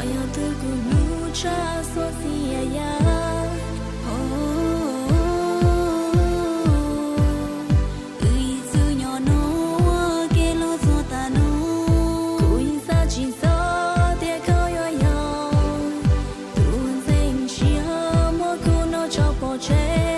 Yog twg kuj hlub tshaj xuab xim ya ya. Wb ib txwm nyob nuav kev lug txug taag nub, kuv yeej xav tsi txog tias koj yuav yog tug ntxeev siab muab kuv noj tso pov tseg.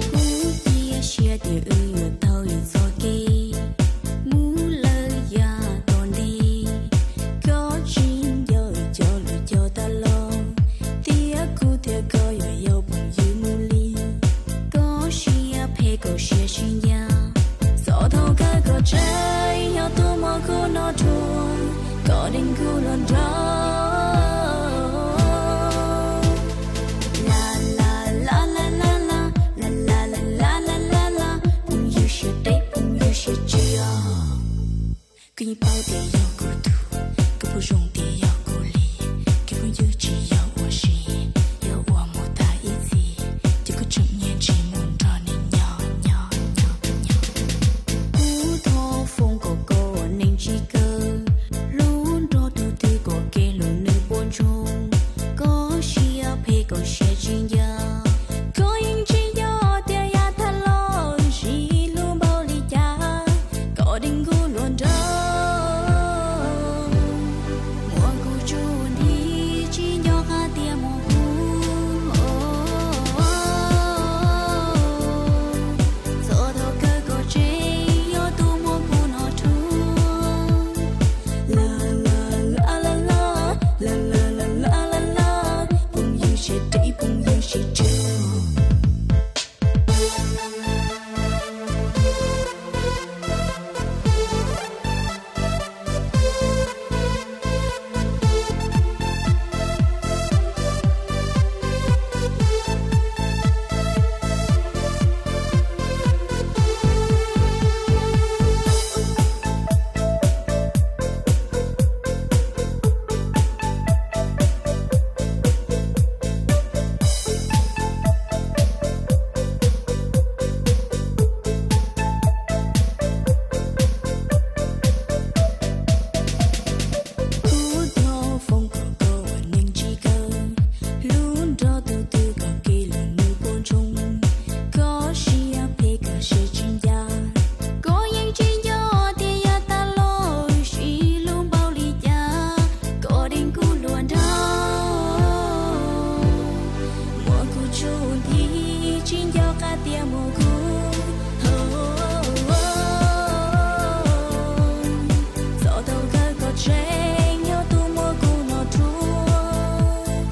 Kuv cia siab tias wb yuav taug ib txoj kev mus lawm yav tom ntej. Koj tsis nco cov lus cog tag los, thiab kuv thiab koj yuav yog phooj ywg mus li. Koj siab phem koj siab tsis ncaj, txhob thaum kawg koj tseem yog tug muab kuv noj dhuav, koj deev kuv hluas nraug. La la la la la la, la la la la la la la, phooj ywg siab deb phooj ywg siab tsiv. Koj yeej paub tias yog kuv tug, koj puas zoo tias yog kuv li. Kev phooj ywg tsis yog ua si, yog ua mus tag ib txhis, ces koj tseem nyiam ntsib mus nrog nws nyob nyob nyob nyob. Kuv thov foom kom koj ua neej tsis kawg, hlub nrog tug twg kom kev hlub nws puas ntsoog. Koj siab phem koj siab tsis ncaj, koj yeej tsis nco tias yav tag los sib hlub npaum li cas. Koj deev kuv hluas nraug, muab kuv tsuj nthi tsis nco qab tias muaj kuv. Txhob thaum kawg koj tseem yog tug muab kuv noj dhuav. La la la la la, la la la la la la, phooj ywg siab deb phooj ywg siab tsiv. Kuv thov foom kom koj ua neej tsis kawg, hlub nrog tug twg kom kev hlub nws puas ntsoog. Koj siab phem koj siab tsis ncaj, koj yeej tsis nco tias yav tag los sib hlub npaum li cas. Koj deev kuv hluas nraug, muab kuv tsuj nthi tsis nco qab tias muaj kuv. Txhob thaum kawg koj tseem yog tug muab kuv noj dhuav.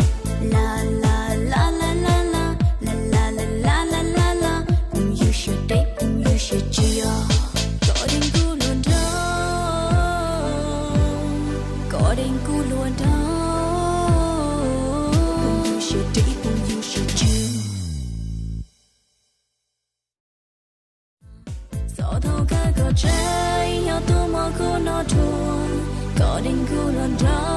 La la la la la la, la la la la la la la, phooj ywg siab deb phooj ywg siab tsiv. Koj deev kuv hluas nraug, koj deev kuv hluas nraug, phooj ywg siab deb phooj ywg siab tsiv. Txhob thaum kawg koj tseem yog tug muab kuv noj dhuav, koj deev kuv hluas nraug.